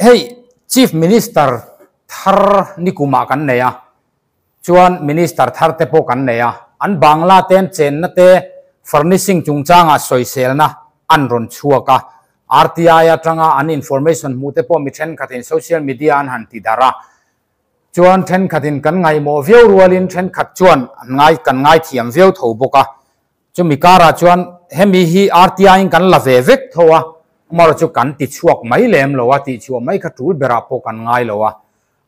Hei Chief Minister thar nikumah kan nei a, chuan Minister thar te pawh kan nei a, an Bangla ten chenna te furnishing chungchangah sawiselna an rawn chhuak a, RTI atanga an information hmuh te pawh mi thenkhatin social media an han ti darh a, chuan thenkhatin kan ngaihmawh viau rualin thenkhat chuan an ngai kan ngaithiam viau tho bawk a. Chumi karah chuan hemi hi RTI in kan la ve vek tho a, amaherawh chu kan ti chhuak mai lem lo a, tih chhuah mai kha tul berah pawh kan ngai lo a.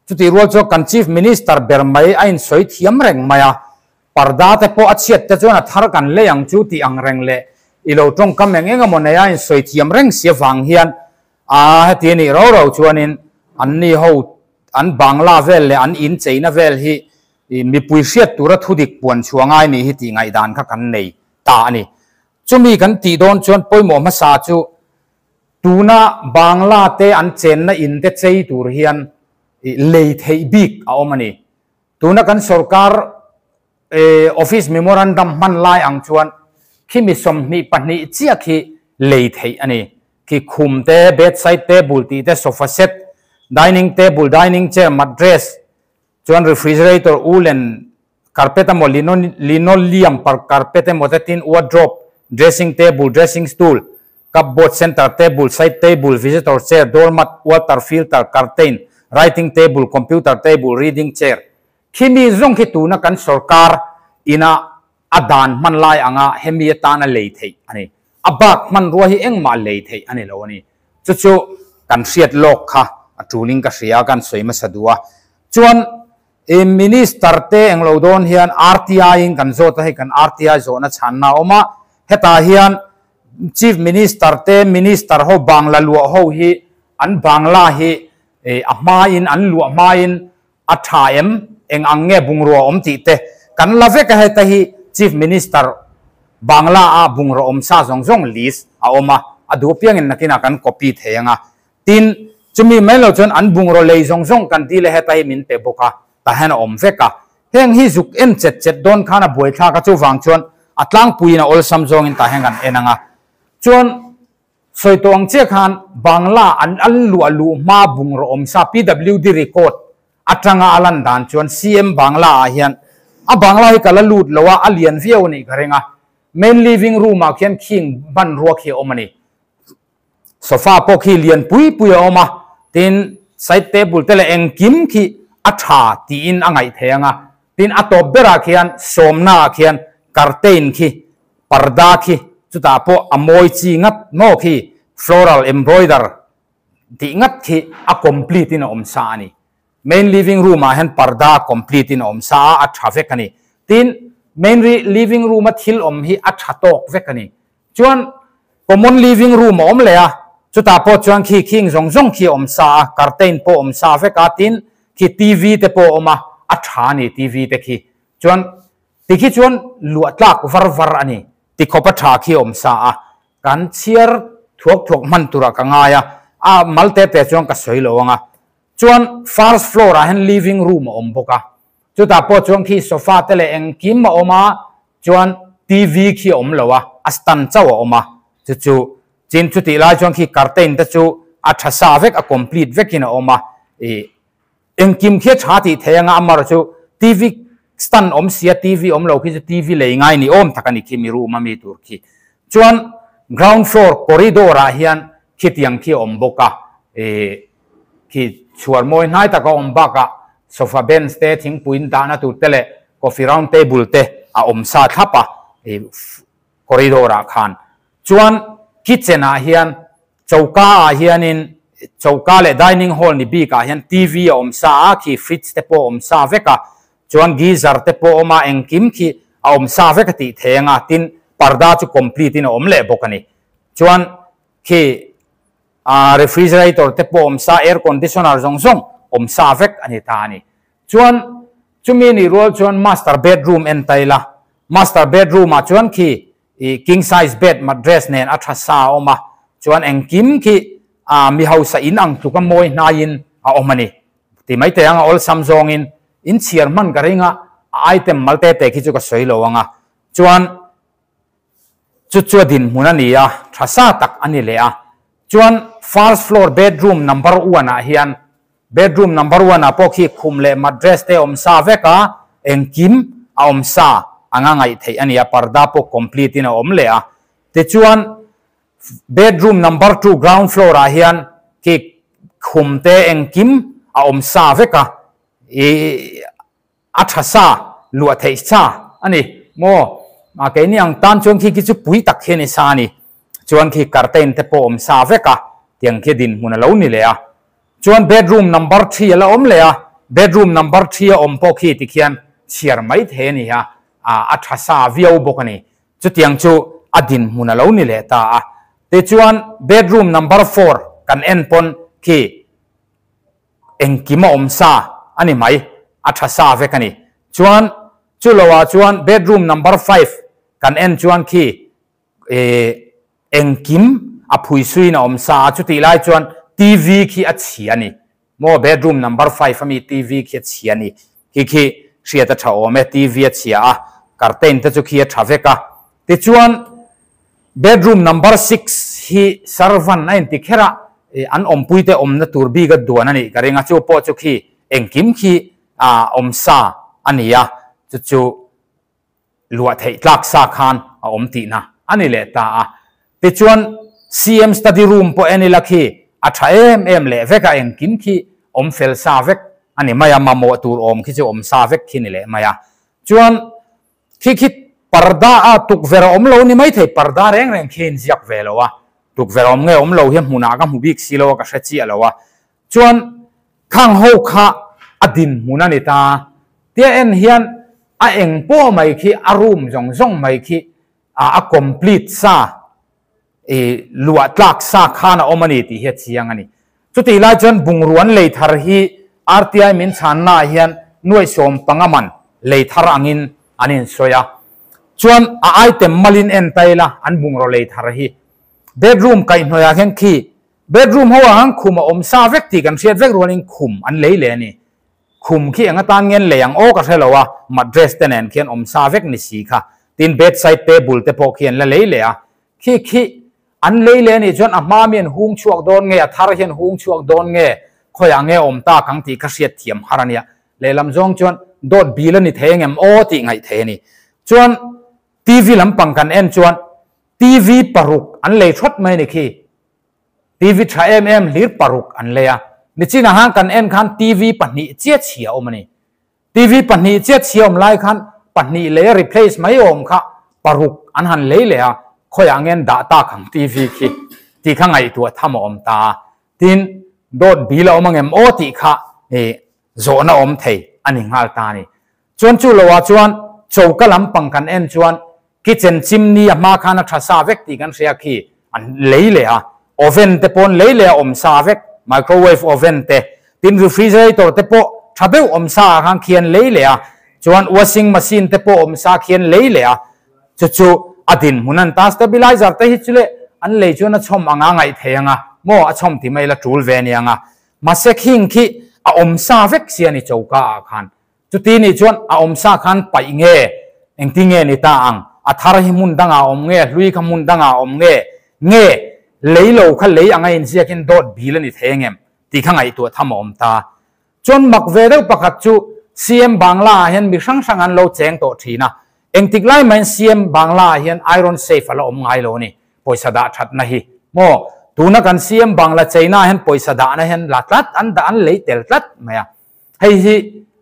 Chutih rual chuan kan Chief Minister ber mai a insawi thiam reng mai a, parda te pawh a chhiat te chuan a thar kan lei ang chu tih ang reng leh i lo tawngkam eng eng emaw nei a insawi thiam reng si avang hian a heti a nih rau rau chuanin anni ho an bangla vel leh an incheina vel hi I mipui hriat tura thudik puan chhuah ngai nih hi tih ngaihdan kha kan nei ta a ni. Chumi kan tih dawn chuan pawimawh hmasa chu tuna Bangla te an chenna in te chei tur hian i lei theih bik a awm a ni. Tuna kan sorkar office memorandum hman lai ang chuan khimi 22 chiah khi lei theih a ni. Khi khum te, bedside table tih te, sofa set, dining table, dining chair, mattress, Chuan refrigerator woolen carpet emaw linoleum carpet emaw te tin wardrobe, dressing table, dressing stool, cupboard, center table, side table, visitor chair, doormat, water filter, curtain, writing table, computer table, reading chair khi mi zawng khi tuna kan sorkar ina a dan hman lai anga hemi atana lei theih a ni. A bak hmanrua hi engmah lei theih a ni lo a ni. Chu chu kan hriat lawk kha a tulin ka hria a, kan sawi hmasa duh a. Chuan i Minister te englo dawn hian RTI in kan zawt a, hei kan RTI zawhna chhanna a awm a, hetah hian Chief Minister te Minister ho bangla luah ho hi an bangla hi a hmain an luah hmain a tha em, eng ang nge bungrua awm tih te kan la vek a, heta hi Chief Minister Bangla a bungraw awm sa zawng zawng list a awm a, a duh apiangin nakinah kan copy thei ang a, tin chumi mai lo chuan an bungraw lei zawng zawng kan dil a heta hi min pe bawk a, tah hian a awm vek a, heng hi zuk en chet chet dawn khan a buaithlak a, chuvang chuan a tlangpuiin a awlsam zawngin tah hian kan en ang a, chuan. Sawi tawh ang chiah khan Bangla an an luah luh hma bungraw awm sa PWD record atanga a lan dan chuan CM Bangla ah hian a Bangla hi ka la lut lo a, a lian viau a nih ka ring a. Main living room ah khian khing hmanrua khi a awm a ni. Sofa pawh khi lian pui pui a awm a, tin side table te leh engkim khi a tha tiin a ngaih theih ang a. Tin a tawp berah khian sawmna ah khian curtain khi Parda khi chutah pawh a mawi chi ngat maw khi floral embroider tih ngat khi a complete in a awm sa a ni. Main living room ah hian parda a complete in a awm sa a, a tha vek a ni. Tin, main living room a thil awm hi a tha tawk vek a ni. Chuan common living room a awm leh a, chutah pawh chuan khi khing zawng zawng khi a awm sa a, curtain pawh a awm sa vek a, tin khi TV te pawh a awm a, a tha a ni TV te khi. Chuan Tikhi chuan luah tlak var var a ni. Tikhawp a tha khi a awm sa a, kan chhiar thuak thuak hman turah ka ngai a, a mal te te chuan ka sawi lo ang a. Chuan first floor ah hian living room a awm bawk a, chutah pawh chuan khi sofa te leh engkim a awm a, chuan TV khi a awm lo a, a stand chauh a awm a, chu chu chin chutih lai chuan khi curtain te chu a tha sa vek a complete vekin a awm a, ih Engkim khi a tha tih thei anga amar chu TV stand awm sia TV awm lo khi chu TV lei ngai ni awm tak a ni khi mi room a mi tur khi. Chuan ground floor corridor ah hian khitiang khi a awm bawk a ih khi chhuar mawi hnai tak a awm bakah sofa bench te thingpui in dahna tur te leh coffee round table te a awm sa thlap a ih corridor ah khan. Chuan kitchen ah hian Choka ah hianin choka leh dining hall ni bik ah hian TV a awm sa a, khi fridge te pawh a awm sa vek a, chuan geyser te pawh a awm a, engkim khi a awm sa vek a tih thei ang a, tin parda chu complete in a awm leh bawk a ni. Chuan khi ah refrigerator te pawh a awm sa, air conditioner zawng zawng awm sa vek a ni ta a ni. Chuan chumi nih rual chuan master bedroom en ta ila, master bedroom ah chuan khi I king size bed mattress nen a tha sa a awm a, chuan engkim khi a mi hausa in ang tluk a mawi hnaiin a awm a ni. Ti mai teh ang a awlsam zawngin in chhiar hman ka ring a, a item mal te te khi chu ka sawi lo ang a, chuan chu chu a dinhmun a ni a, tha sa tak a ni leh a. Chuan first floor bedroom number one ah hian bedroom number one ah pawh khi khum leh mattress te awm sa vek a, engkim a awm sa anga ngaih theih a ni a, parda pawh complete in a awm leh a. Tichuan bedroom number two ground floor ah hian khi khum te engkim a awm sa vek a, ih a tha sa luah theih sa a ni maw? A keini ang tan chuan khi khi chu pui tak hi a ni sa a ni. Chuan khi curtain te pawh awm sa vek a, tiang khi dinhmun a lo ni leh a. Chuan bedroom number three a la awm leh a, bedroom number three a awm pawh khi tikhian chhiar mai thei a ni a, a tha sa viau bawk a ni. Chutiang chu a dinhmun a lo ni leh ta a. Tichuan bedroom number four kan en pawn khi engkim a awm sa a ni mai, a tha sa vek a ni. Chuan chu loah chuan bedroom number five kan en chuan khi eh engkim a phui suiin a awm sa a, chutih lai chuan TV khi a chhia a ni. Maw bedroom number five ami TV khi a chhia a ni. Khi khi hriat a tha awm e, TV a chhia a, curtain te chu khi a tha vek a. Tichuan Bedroom number six hi servant a inti kher a, an awmpuite awmna tur bik a duan a nih ka ring a, chu pawh chu khi engkim khi awm sa a ni a, chu chu luah theih tlak sa khan a awm tihna a ni leh ta a. Tichuan CM study room pawh en ila khi a tha em em leh vek a, engkim khi awm fel sa vek a ni mai a, mamawh tur awm khi chu awm sa vek khi ni leh mai a. Chuan Khi khi parda a tukverh a awm lo ni maithei, parda reng reng khi a inziak ve lo a, tukverh a awm nge awm lo hi hmunah ka hmu bik si lo a, ka hre chiah lo a. Chuan khang ho kha a dinhmun a ni ta. Tia en hian a eng pawh mai khi a room zawng zawng mai khi a complete sa I luah tlak sa khan a awm a ni tih hi a chiang a ni. Chutih lai chuan bungruan lei thar hi RTI min chhannaah hian nuaih 15 man lei thar angin an insawi a. Chuan a item malin en ta ila an bungraw lei thar hi bedroom kaihhnawihah hian khi bedroom ho ah khan khum a awm sa vek tih kan hriat vek rualin khum an lei leh a ni. Khum khi eng atan nge an lei ang aw ka hre lo a, mattress te nen khian awm sa vek ni si kha. Tin bedside table te pawh khi an la lei leh a. Khi khi an lei leh anih chuan a hma mi an hung chhuak dawn nge, a thar hi an hung chhuak dawn nge, khawiah nge awm tak ang tih kha hriat thiam har a nia. Lehlam zawng chuan dawt bil a ni thei angem aw tih ngaih thei a ni. Chuan TV lampang kan en chuan TV paruk an lei thawt mai a ni khi. TV tha em em hlir paruk an lei a. Nichinah khan kan en khan TV pahnih chiah chhia awm a ni. TV pahnih chiah chhia awm lai khan pahnih lei a replace mai awm kha paruk an han lei leh a, khawiah nge an dah tak ang TV khi tih kha ngaihtuah tham a awm ta a. Tin, dawt bil a awm angem aw tih kha ih zawhna awm thei a ni nghal ta a ni. Chuan chu loah chuan choka lampang kan en chuan kitchen chimney a hma khan a tha sa vek tih kan hria khi an lei leh a, oven te pawh an lei leh a awm sa vek, microwave oven te, tin refrigerator te pawh tha deuh awm sa ah khan khi an lei leh a, chuan washing machine te pawh awm sa khi an lei leh a, chu chu a dinhmun an ta stabilizer te hi chu leh an lei chuan a chhawm anga ngaih thei anga maw a chhawm ti mai la tul ve aniang a, mahse khing khi a awm sa vek si a ni choka ah khan. Chuti nih chuan a awm sa khan paih nge? Engti nge ni ta ang? A thar hi hmun dangah a awm nge? Hlui kha hmun dangah a awm nge? Nge lei lo kha lei anga inziakin dawt bil a ni thei angem? Tih kha ngaihtuah tham a awm ta. Chuan mak ve deuh pakhat chu CM Bangla ah hian mi hrang hrang an lo cheng tawh thin a. Engtik lai mahin CM Bangla ah hian iron safe a la awm ngai lo a ni. Pawisa dah thatna hi maw? Tuna kan CM Bangla China ah hian pawisa dahna hian la tlat an dah an lei tel tlat mai a. Hei hi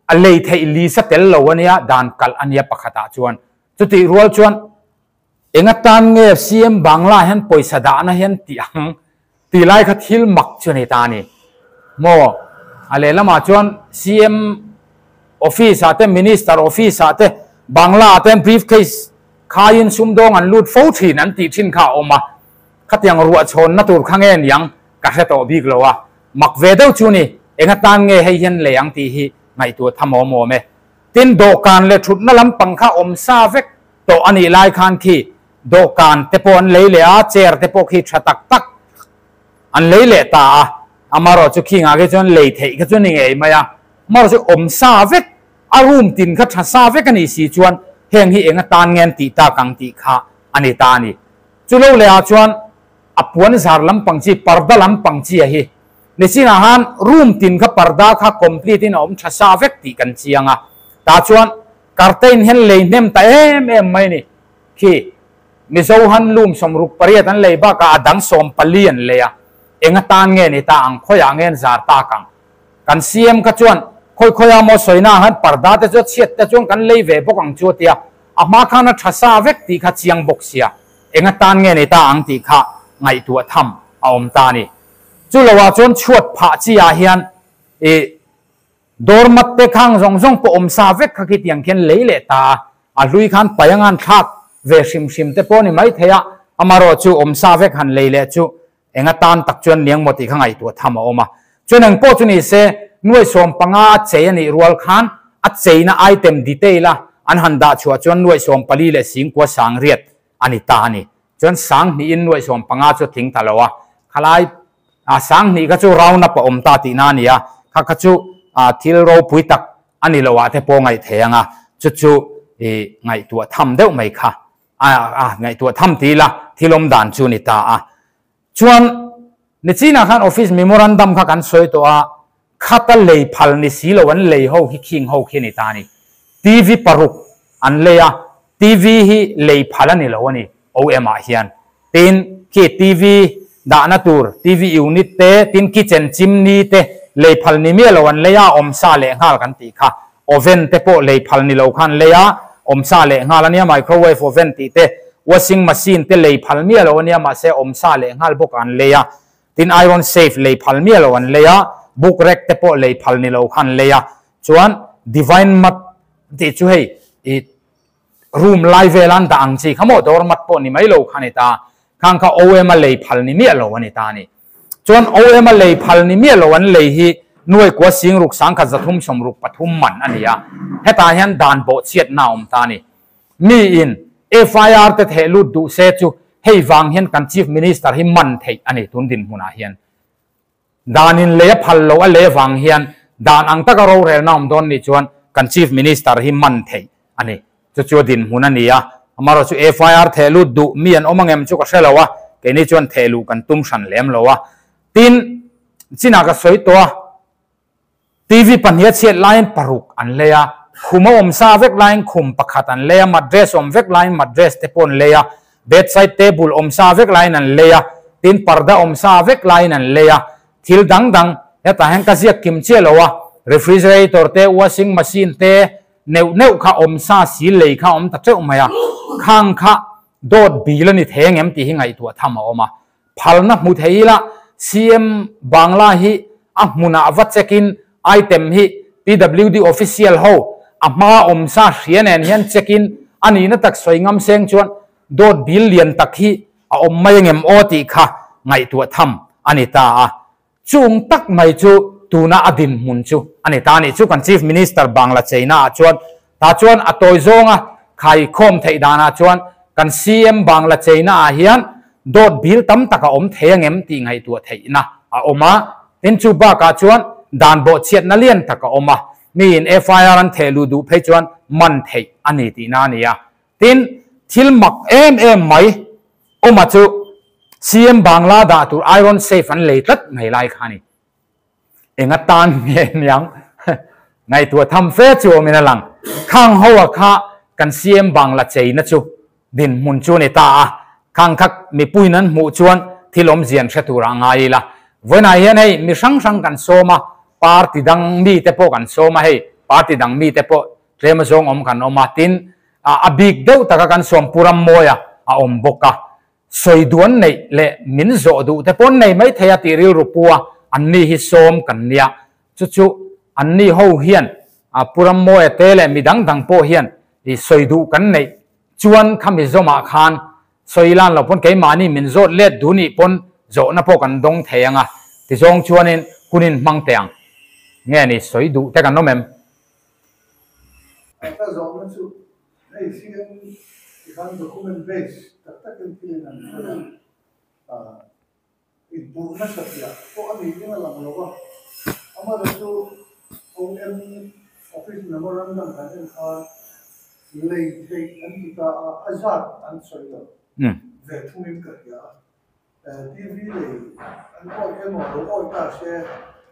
a lei theih lisa tel lo a nia, dan kalh a nia pakhatah chuan. Chutih rual chuan eng atan nge CM Bangla hian pawisa dahna hian tih ang tih lai kha thil mak chu a ni ta a ni. Maw? A lehlamah chuan CM office ah te, Minister office ah te, Bangla ah te hian briefcase khaiin sumdawng an lut fo thin an tih thin kha a awm a. Khatiang ruahchhawnna tur kha nge niang ka hre tawh bik lo a. Mak ve deuh chu ni, eng atan nge hei hian lei ang tih hi ngaihtuah tham awm awm e. Tin, dawhkan leh thutna lampang kha awm sa vek tawh a nih lai khan khi dawhkan te pawh an lei leh a, chair te pawh khi tha tak tak an lei leh ta a. Amaherawh chu khi ngah khi chuan lei theih kha chu ni ngei mai a. Amaherawh chu awm sa vek, a room tin kha tha sa vek a nih si chuan heng hi eng atan nge an tih tak ang tih kha a ni ta a ni. Chu lo leh ah chuan. A puan zar lampang chi, parda lampang chi a hi. Nichinah khan room tin kha parda kha complete in a awm tha sa vek tih kan chiang a. Tah chuan curtain hian lei hnem ta em em mai ni. Khi Mizo han lum 68 an lei bakah a dang 14 an lei a. Eng atan nge ni ta ang, khawiah nge an zar tak ang? Kan CM kha chuan khawi khawia maw sawina ah khan parda te chu a chhiat te chuan kan lei ve bawk ang chu a ti a, a hma khan a tha sa vek tih kha chiang bawk sia, eng atan nge ni ta ang tih kha ngaihtuah tham a awm ta a ni. Chu lo ah chuan chhuat phah chi ah hian ih doormat te khang zawng zawng pawh awm sa vek kha khitiang khian lei leh ta a, a hlui khan pai angan thlak ve hrim hrim te pawh a ni maithei a, amarawh chu awm sa vek han lei leh chu Eng atan tak chuan niang maw tih kha ngaihtuah tham a awm a. Chuan eng pawh chu ni se, nuai 15 a chei a nih rual khan a cheina item detail a an han dah chhuah chuan nuai 14 leh singkua sangriat a ni ta a ni. Chuan sanghnihin nuai 15 chu a tling ta lo a, khalai a sanghnih kha chu round up a awm ta tihna a ni a, kha kha chu thil ropui tak a ni lo ah te pawh ngaih thei ang a, chu chu i ngaihtuah tham deuh mai kha. A a ngaihtuah tham ti ila thil awm dan chu ni ta a. Chuan nichinah khan office memorandum kha kan sawi tawh a, khata lei phal ni si lo an lei ho khi khing ho khi a ni ta a ni. TV paruk an lei a, TV hi lei phal a ni lo a ni OM ah hian. Tin, khi TV dahna tur TV unit te, tin kitchen chimney te lei phal ni miah lo an lei a, awmsa lehnghal kan tih kha. Oven te pawh lei phal ni lo khan lei a, awmsa leh nghal a nia, microwave oven tih te, washing machine te lei phal miah lo a nia, mahse awmsa leh nghal bawk an lei a, tin iron safe lei phal miah lo an lei a, book rack te pawh lei phal ni lo khan lei a, chuan divine mat tih chu hei i room lai vela an dah ang chi kha maw door mat pawh ni mai lo kha a ni ta, khang kha OM a lei phal ni miah lo a ni ta a ni. Chuan OM a lei phal ni miah lo an lei hi nuai kua sing ruk sangkhat zathum sawmruk pathum man a ni a, hetah hian dan bawhchhiatna a awm ta a ni. Mi in FIR te theh lut duh se chu hei vang hian kan Chief Minister hi man theih a ni tun dinhmunah hian. Dan in lei a phal lo a lei avang hian dan ang taka rorelna awm dawn nih chuan kan Chief Minister hi man theih a ni. Chu chu a dinhmun a ni a, amaherawh chu FIR theh lut duh mi an awm angem chu ka hre lo a, keini chuan theh luh kan tum hran lem lo a. Tin, chinah ka sawi tawh a, TV pahnih a chhiat laiin paruk an lei a, khum a awm sa vek laiin khum pakhat an lei a, mattress awm vek laiin mattress te pawh an lei a, bedside table awm sa vek laiin an lei a, tin parda awm sa vek laiin an lei a, thil dang dang hetah hian ka ziak kim chiah lo a, refrigerator te, washing machine te, Neuh neuh kha awm sa si lei kha awm ta teuh mai a, khang kha dawt bil a ni thei angem tih hi ngaihtuah tham a awm a. Phalna hmu thei ila CM Bangla hi a hmunah va check in item hi PWD official ho a hma awm sa hria nen hian check in a nihna tak sawi ngam seng chuan dawt bil lian tak hi a awm mai angem aw tih kha ngaihtuah tham a ni ta a. Chung tak mai chu tuna a dinhmun chu a ni ta a nih chu kan Chief Minister Bangla cheina ah chuan tah chuan a tawi zawnga khaikhawm theih danah chuan kan CM Bangla cheina ah hian dawt bil tam tak a awm thei angem tih ngaihtuah theihna a awm a, tin chu bakah chuan dan bawhchhiatna lian tak a awm a, miin FIR an theh luh duh phei chuan man theih a ni tihna a ni a, tin thil mak em em mai Awma chu CM Bangla dah tur iron safe an lei tlat mai lai kha a ni. Eng atan nge niang ngaihtuah tham fe chu awmin a lang. Khang ho a kha kan CM Bangla cheina chu dinhmun chu a ni ta a. Khang kha mipuiin an hmuh chuan thil awmzian hre turah a ngai ila. Vawiinah hian hei mi hrang hrang kan sawm a, party dang mite pawh kan sawm a, hei party dang mite pawh Tlem a zawng awm kan awm a, tin a bik deuh taka kan sawm Pu Rammawia a awm bawk a, sawi duan neih leh min zawh duh te pawn nei mai thei a tih rilru pu a, anni hi sawm kan nia, chu chu anni ho hian Pu Rammawia te leh mi dang dang pawh hian i sawi duh kan neih chuan khami zawmah khan sawi lan lo pawn keimahni min zawt let duh nih pawn zawhna pawh kan dawng thei ang a, tizawng chuanin hunin hmang teh ang nge ni sawi duh te kan awm em? Ka zawhna chu hei CM tikhan document base tak takin thilin an sawi a, inpuh nasa piah pawh a niin a lang lo a, amaherawhchu chu OM office memorandum kan en khan lei theih an ti ta a, a zat an sawi lo ve thungin ka hria a. TV lei an awih emaw lo awih ta se,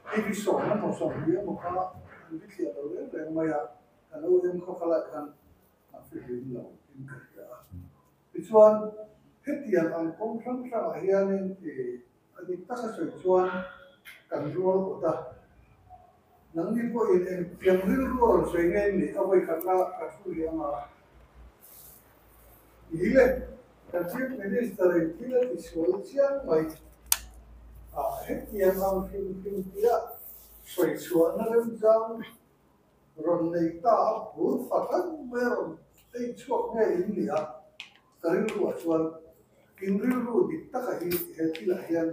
TV sawm emaw 20 emaw kha an bithliah lo reng reng mai a, kan OM khaw kha lai khan a fihlim lo in ka hria a. Tichuan, hetiang ang kawng hrang hrangah hianin a dik taka sawi chuan kan rual awt a, nangni pawhin engtiang rilru a rawn sawi nge nih a vawikhatna ka thu leh anga Ni le, kan Chief Minister in thil a ti sual chiang mai a, hetiang ang hrim hrim tia sawi chhuahna remchang rawn nei ta a phur fahran mai a rawn ei chhuak nge in ni a, ka rilruah chuan in rilru dik taka hi he thilah hian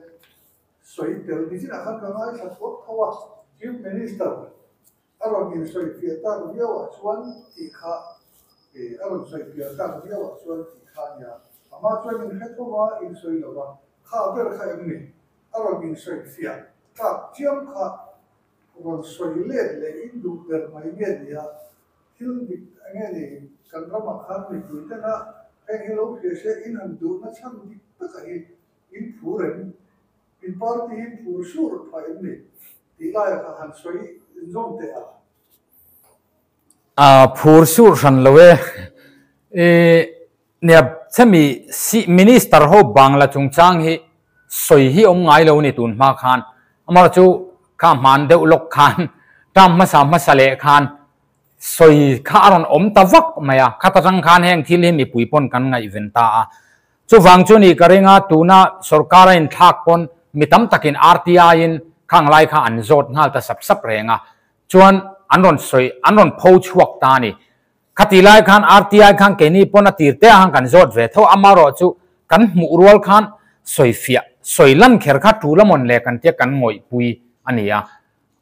sawi tel ni chinah khan ka ngaithla thuak tho a, Chief Minister A rawn insawifiah tak viauah chuan tih kha eh a rawn sawifiah tak viauah chuan tih kha a nia. Amah chuan in hre tho a, in sawi lo va, kha ber kha em ni? A rawn insawifiah tak chiam kha rawn sawi let leh in duh ber mai nge nia? Thil dik enge ni? Kan ramah khan mipui tena heng hi lo hria se in han duhna chhan dik taka hi in phur em? In party hi phur sur phah em ni? Tih laia kha han sawi zawm teh a. A phur sur hran lo e. I nia chemi minister ho Bangla chungchang hi sawi hi awm ngai lo ni tun hma khan. Amaherawhchu chu kha hman deuh lawk khan term hmasa hmasa leh khan sawi kha a rawn awm ta vak mai a, khata tang khan heng thil hi mipui pawn kan ngaihven ta a. Chuvang chu ni ka ring a, tuna sorkar a inthlak pawn mi tam takin RTI in khang lai kha an zawt nghal ta sap sap reng a, chuan an rawn sawi, an rawn pho chhuak ta a ni. Khati lai khan RTI khan keini pawn a tir te ah khan kan zawt ve tho, amaherawh chu kan hmuh rual khan sawi fiah, sawi lan kher kha tul amawn le kan tia kan ngawihpui a ni a.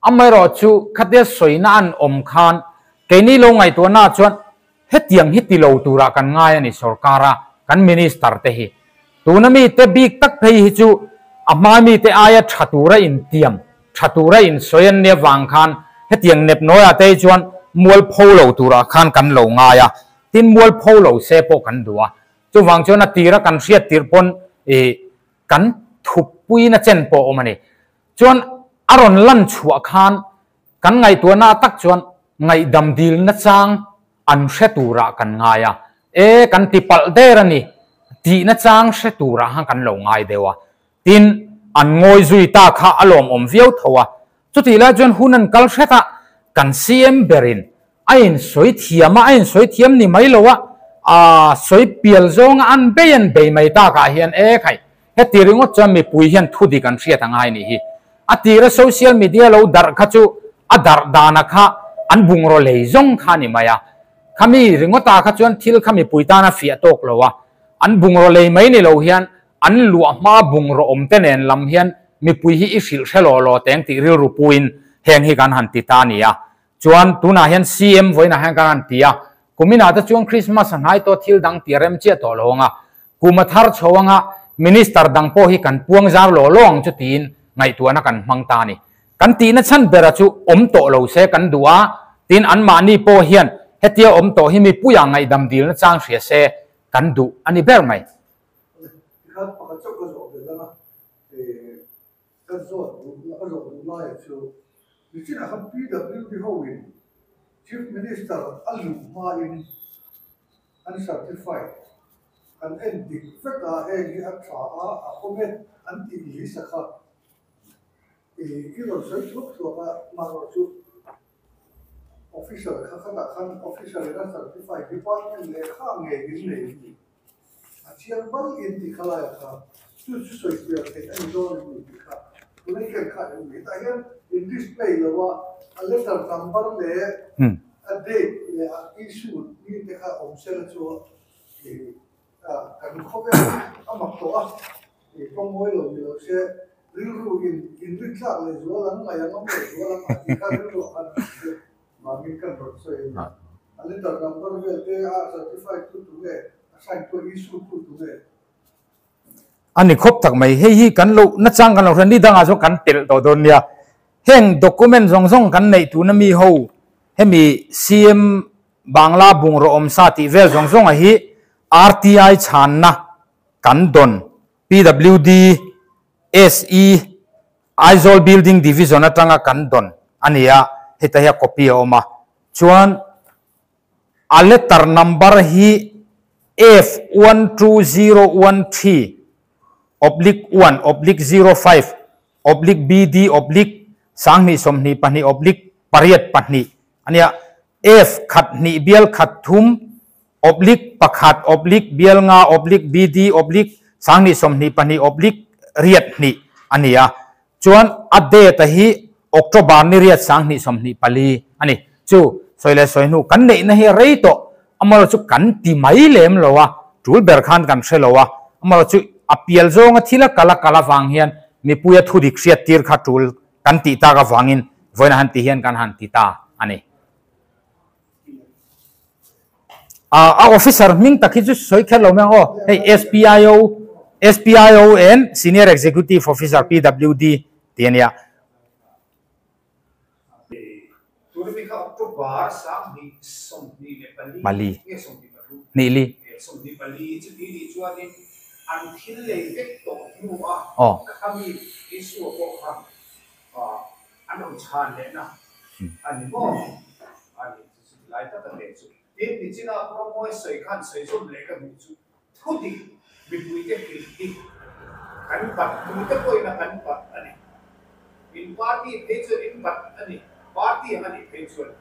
Amaherawhchu khatia sawina an awm khan keini lo ngaihtuahna chuan hetiang hi ti lo turah kan ngai a ni sorkara kan minister te hi. Tuna mite bik tak phei hi chu a hma mite aia tha tura intiam, tha tura insawi an nia vang khan hetiang nepnawiah te hi chuan mualpho lo turah khan kan lo ngai a, tin mualpho lo se pawh kan duh a. Chuvang chuan a tira kan hriat tirh pawn ih kan thuppuina chen pawh a awm a ni. Chuan a rawn lan chhuah khan kan ngaihtuahna tak chuan ngaihdam dilna chang an hre turah kan ngai a, e kan ti palh der a ni tihna chang hre turah khan kan lo ngai deuh a. Tin, an ngawi zui ta kha a lawmawm viau tho a. Chutih lai chuan hun an kal hret a, kan CM berin A insawi thiam a, a insawi thiam ni mai lo a, a sawi pial zawnga an bei an bei mai takah hian e khai, heti ringawt chuan mipui hian thu dik an hriat a ngai nih hi. A tira social media lo darh kha chu a darh dana kha an bungraw lei zawng kha a ni mai a, khami ringawta kha chuan thil kha mipui tana fiah tawk lo a, an bungraw lei mai ni lo hian an luah hma bungraw awm te nen lam hian mipui hi i hrilh hre law law teng tih rilru puin heng hi kan han ti ta a ni a. Chuan tunah hian CM vawiinah hian kan han ti a, kuminah te chuan Christmas a hnai tawh thil dang tih a rem chiah tawh lo ang a, kum a thar chho ang a, Minister dang pawh hi kan puang zar law law ang chu tiin ngaihtuahna kan hmang ta a ni. Kan tihna chhan bera chu awm tawh lo se kan duh a, tin anmahni pawh hian hetia awm tawh hi mipuiah ngaihdam dilna chang hria se kan duh a ni ber mai. Tikhan pakhat chauh ka zawh belh ang a, Ka zawt duh ka zawh duh laiah chu nichinah khan PWD ho in Chief Minister a luh hmain an certified an en dik vek a, heng hi a tha a, a awm e an tih lisa kha i i rawn sawi thuak thuak a, mahrawh chu official kha khatah khan official in a certified department lehkha ngei in nei a ni. A chiang bal in tih kha laiah kha chu chu sawi fiah theih a ni dawn em ni tih kha tuna i ken kha em ni hetah hian in display lo a a letter number leh a date leh a issue ni te kha awm sela chu ih kan khawvel a mak tawh a ih pawngmawi lo ni lo se rilru in inrintlak leh zual ang ngaih ang awm leh zual ang a tih kha rilru ah khan Mami kan rawn sawi a ni. A letter number vel te a certified tu tu nge, a sign tu issue tu tu nge? A ni khawp tak mai. Hei hi kan lo nachang kan lo hria ni dangah chuan kan telh tawh dawn nia. Heng document zawng zawng kan neih tuna mi ho hemi CM Bangla bungraw awmsa tih vel zawng zawnga hi RTI chhanna kan dawn PWD. SE Aizawl Building Division atanga kan dawn a ni a, heta hi a copy a awm a. Chuan a letter number hi F12013 oblique one oblique 05 oblique BD oblique 2022 oblique pariat pahnih a nia. F khat hnih bial khat thum oblique pakhat oblique bial nga oblique BD oblique 2022 oblique riat hnih a ni a. Chuan a date a hi October ni riat 2024 a ni. Chu sawi leh sawi hnu kan neihna hi a rei tawh, amaherawh chu kan ti mai lem lo a, tul ber khan kan hre lo a, amaherawh chu a pial zawnga thil a kal a kal avang hian mipuia thudik hriat tir kha tul kan tih tak avangin vawiin a han ti hian kan han ti ta a ni. A officer hming tak hi chu sawi kher lo mai ang aw, hei SPIO, SPIO and Senior Executive Officer PWD tih a nia. Pali. Hnih li. Aw. An rawn chhan lehna a ni maw? A ni, chu chu tilai tak a teh chu. Tin, nichina Promoe sawi khan sawi zawm leh ka duh chu thudik mipuite hrilh hi kan bat tute pawhin a kan bat a ni. In party phei chuan in bat a ni, party ang a nih phei chuan.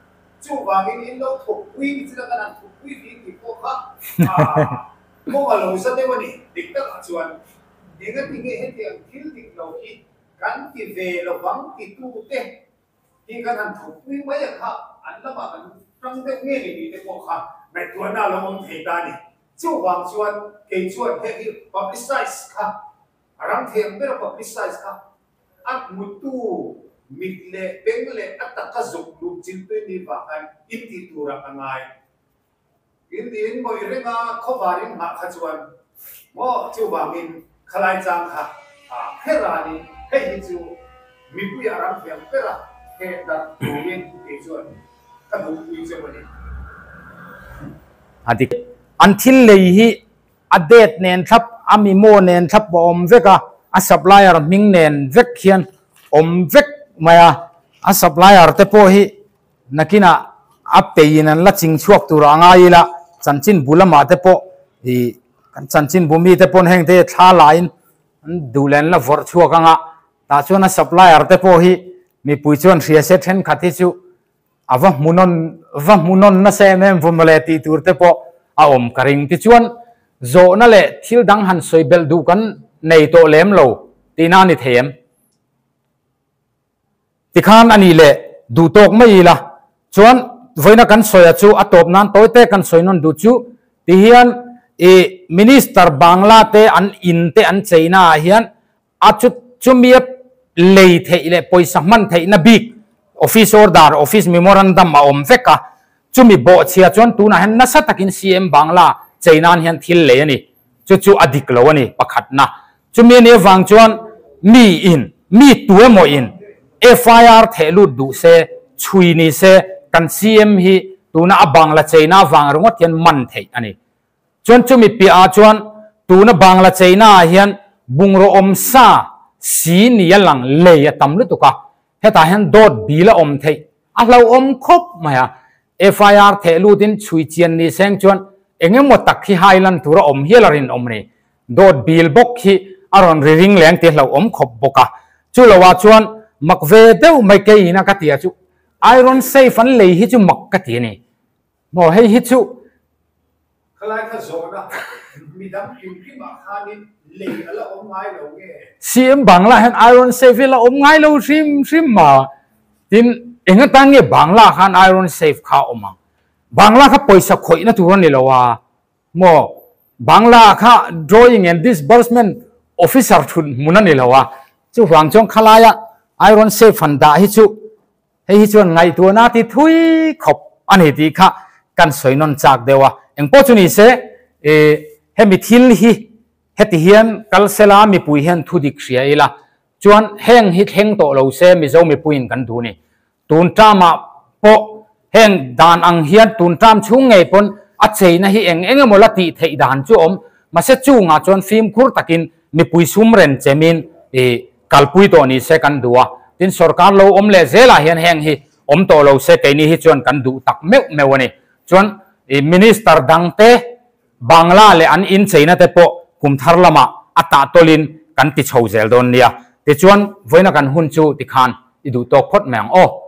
Chuvangin in lo thawkpui nichina kan han thawkpui vi tih pawh kha kawng a lo za deuh a ni. Dik takah chuan engatinge hetiang thil dik lo hi Kan ti ve lovang titute hi kan han thawkpui mai a kha, an lamah kan tang deuh nge ni tih te pawh kha ngaihtuahna a lo awm thei ta a ni. Chuvang chuan kei chuan heng hi publicise kha, a ram thei ang bera publicise kha a hmutu mit leh beng leh a taka zuk luh chilpui ni vang khan in tih turah ka ngai. In tiin ngawih reng a, khawvar in nghah kha chuan maw chuvangin khalai chang kha kher ranin hei hi chu mipuia ram thiam ber a heh darh turin kei chuan ka duhpui cheu a ni. A dik. An thil lei hi a date nen thlap, a memo nen thlap a awm vek a, a supplier hming nen vek hian awm vek mai a, a supplier te pawh hi Nakinah a peiin an la ching chhuak tur a ngai ila, chanchin bu lamah te pawh ih kan chanchin bu mite pawn heng te thla laiin an duh leh an la vawrh chhuak ang a, tah chuan a supplier te pawh hi mipui chuan hria se thenkhat hi chu a va hmu nawn va hmu nawn nasa em em vaw mawle tih tur te pawh a awm ka ring. Tichuan zawhna leh thil dang han sawi belh duh kan nei tawh lem lo tihna a ni thei em? Tikhan a nih leh duh tawk mai ila chuan vawiina kan sawi a chu a tawp nan tawi te kan sawi nawn duh chu tihian i Minister Bangla te an in te an cheina ah hian a chu chumia lei theih leh pawisa hman theihna bik office order, office memorandum a awm vek a, chumi bawhchhia chuan tunah hian nasa takin CM Bangla chei nan hian thil lei a ni. Chu chu a dik lo a ni pakhatna. Chumi a nih avang chuan mi in, mi tu emaw in FIR theh lut duh se, chhui ni se, kan CM hi tuna a Bangla cheina avang ringawt hian man theih a ni. Chuan chumi piah ah chuan tuna Bangla cheina ah hian bungraw awm sa si ni a lang lei a tam lutuk a, hetah hian dawt bil a awm theih a hlauhawm khawp mai a. FIR theh lutin chhui chian ni seng chuan eng emaw tak hi hai lan tur a awm hial a rinawm a ni. Dawt bil bawk hi a rawn ri ring leng tih hlauhawm khawp bawk a. Chu loah chuan mak ve deuh mai keiin a ka ti a chu iron safe an lei hi chu mak ka ti a ni. Maw hei hi chu. Khalai kha zawhna midang hrimhrimah khanin lei a la awm ngai lo nge? CM Bangla hian iron safe hi a la awm ngai lo hrim hrim ma. Tin, eng atan nge Bangla khan iron safe kha a awm ang? Bangla kha pawisa khawihna tur a ni lo a maw? Bangla kha drawing and disbursement officer thut hmun a ni lo a, chuvang chuan khalaia iron safe han dah hi chu Hei hi chuan ngaihtuahna ti thui khawp a ni tih kha kan sawi nawn chak deuh a. Engpawh chu ni se, hemi thil hi heti hian kal sela mipui hian thu dik hria ila chuan heng hi thleng tawh lo se Mizo mipuiin kan duh ni. Tun term-ah pawh heng dan ang hian tun term chhung ngei pawn a cheina hi eng eng emaw la tih theih dan chu a awm. Mahse chungah chuan fimkhur takin mipui sum ren chemin. I kalpui tawh ni se kan duh a, tin sorkar lo awm leh zelah hian heng hi awm tawh lo se keini hi chuan kan duh tak meuh meuh a ni. Chuan i minister dangte Bangla leh an incheina te pawh kum thar lamah a tah tawlin kan ti chho zel dawn nia. Tichuan vawiina kan hun chu tikhan i duh tawk phawt mai ang aw.